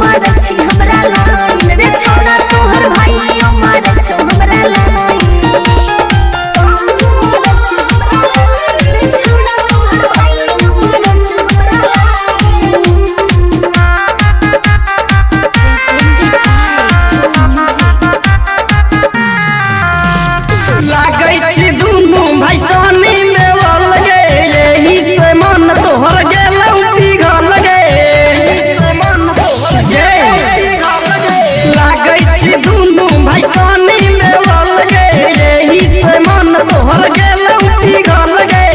मारै छी हमरा लाइन रे छौड़ा तोहर भाइयो मारै छौ हमरा लाइन। तोहू मारै छी हमरा लाइन रे छौड़ा तोहर भाइयो मारै छौ हमरा line. Presented by Flow Music. लागै छी दुनू भाई सनी देवल गे, एही से मन तोहर गेलौ पिघल गे। लागै छी दुनू भाई सनी देवल गे, एही से मन तोहर गेलौ पिघल गे।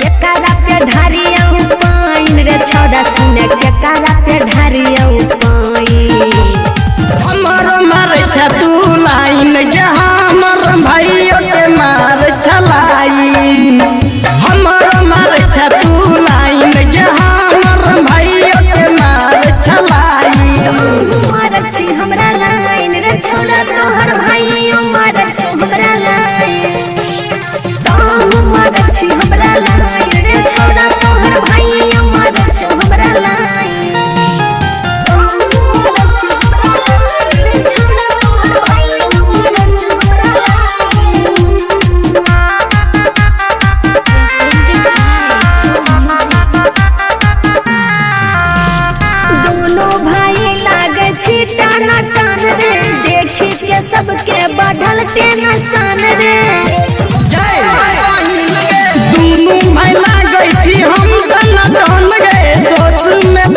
केकरा पे ढारियौ पाइन रे छौड़ा सुन, केकरा पे ढारियौ पाइन। हमर मारै छ तू लाइन गे, हमर भाइयो के मार छलाइन। हमर मारै छ तू लाइन गे, हमर भाइयो के मार छलाइन। तोहू मारै छी हमरा लाइन रे छौड़ा तोहर भाइयो मारै छौ हमरा लाइन। तोहू मारै छी हमरा लाइन रे छौड़ा तोहर भाइयो मारै छौ हमरा लाइन। तोहू मारै छी हमरा लाइन रे छौड़ा तोहर भाइयो मारै छौ हमरा line. Presented by Flow Music. दोनों भाई लागै छी टाना टान रे, देखी के सबके बढ़ल टेंशन रे। दुनू भाई लागै छी हम टन टन गे, सोच में